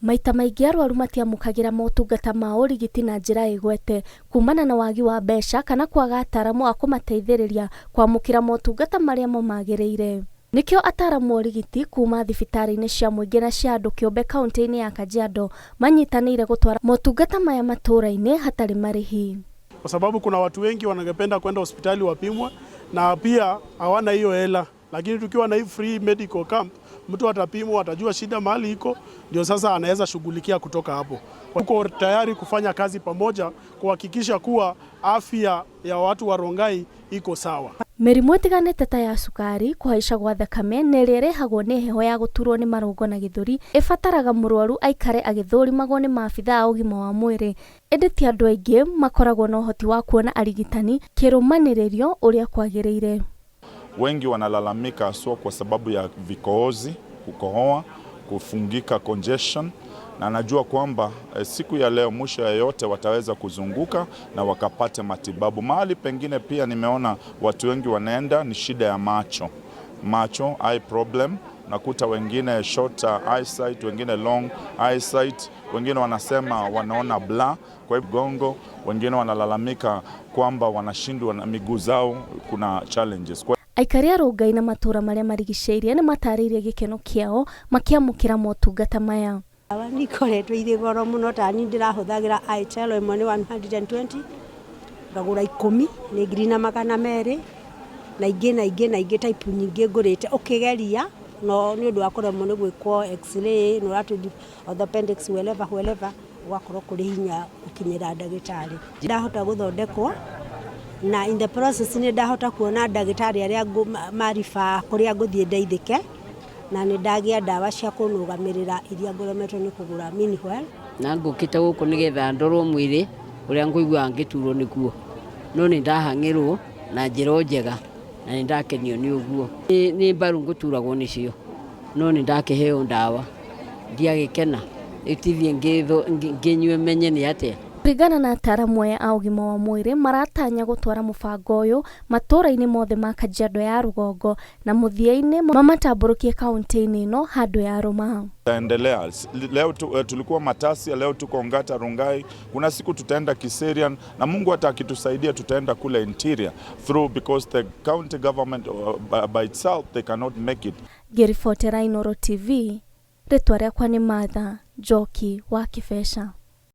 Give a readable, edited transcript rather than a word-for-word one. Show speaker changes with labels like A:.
A: Maita maingĩ arwaru matiamũkagĩra motungata ma ũrigiti na njĩra ĩgwete kumana na wagi wa mbeca kana kwaga ataramu a kũmateithĩrĩria kwamũkĩra motungata marĩa mo magĩrĩire. Nĩkĩo ataramu a ũrigiti kuma thibitarĩ-inĩ cia mũingĩ na cia andũ kĩũmbe kaunti-inĩ ya Kajiado manyitanĩire gũtwara motungata maya matũũra-inĩ hatarĩ marĩhi.
B: Kwa sababu kuna watu wengi wangependa kwenda hospitali wapimwe na pia hawana hiyo hela, lakini tukiwa na hii free medical camp, mtu atapimwa, atajua shida mahali iko, ndio sasa anaweza shughulikia kutoka hapo. Tuko tayari kufanya kazi pamoja kuhakikisha kuwa afya ya watu wa Rongai iko sawa.
A: Mĩrimũ ĩtiganĩte ta ya cukari, kũhaica gwa thakame na ĩrĩa ĩrehagwo nĩ heho ya gũturwo nĩ marũngo na gĩthũri ĩbataraga mũrwaru aikare agĩthũrimagwo nĩ maabitha a ũgima wa mwĩrĩ, ĩndĩ ti andũ aingĩ makoragwo na ũhoti wa kuona arigitani kĩrũmanĩrĩrio ũrĩa kwagĩrĩire.
C: Wengi wanalalamika haswa kwa sababu ya vikohozi, kukohoa, kufungika, congestion, na najua kwamba siku ya leo mwisho ya yote wataweza kuzunguka na wakapata matibabu. Mahali pengine pia nimeona watu wengi wanaenda ni shida ya macho, macho, eye problem. Nakuta wengine short eyesight, wengine long eyesight, wengine wanasema wanaona blur kwa hivyo gongo, wengine wanalalamika kwamba wanashindwa na miguu zao, kuna challenges. Kwa
A: Aikari a Rongai na matũũra marĩa marigicĩirie nĩ matarĩirie gĩkeno kĩao makĩamũkĩra motungata maya.
D: Ndawa nĩ ikoretwo irĩ goro mũno. Ta niĩ ndĩrahũthagĩra itel ĩmwe nĩ 120, ngagũra 10 nĩ 1200, na ingĩ na ingĩ na ingĩ, type nyingĩ ngũrĩte ũkĩgeria, no nĩ ũndũ wa kũremwo nĩ gwĩkwo X-ray, nĩ ũratũ orthopedics, wherever wherever, ũgakorwo kũrĩ hinya gũkinyĩra ndagĩtarĩ. Ndahota gũthondekwo na in the process nĩ ndahota kuona ndagĩtarĩ arĩa maribaa kũrĩa ngũthiĩ ndeithĩke, na nĩ ndagĩa ndawa cia kũnũgamĩrĩra iria ngũremetwo nĩ kũgũra meanwhile.
E: Na ngũkĩte gũkũ nĩgetha ndorwo mwĩrĩ ũrĩa ngũiguaga ngĩturwo nĩguo, no nĩ ndahang'ĩrwo na njĩra o njega na nĩ ndakenio nĩ ũguo. Nĩ mbaru ngũturagwo nĩcio, no nĩ ndakĩheo ndawa, ndiagĩkena ĩtithie ngĩnyue menye nĩ atĩa.
A: Kũringana na ataramu aya a ũgima wa mwĩrĩ, maratanya gũtwara mũbango ũyũ matũũra-inĩ mothe ma Kajiado ya rũgongo na mũthia-inĩ mamatambũrũkie kaunti-inĩ ĩno handũ ya rũma.
C: Endelea. Leo tulikuwa Matasia, leo tuko Ongata Rongai. Kuna siku tutaenda Kiserian na Mungu hata akitusaidia tutaenda kule interior through, because the county government by itself, they cannot make it.
A: Ngĩribotera Inooro TV, rĩtwa rĩakwa nĩ Martha Njoki wa Kĩbeca.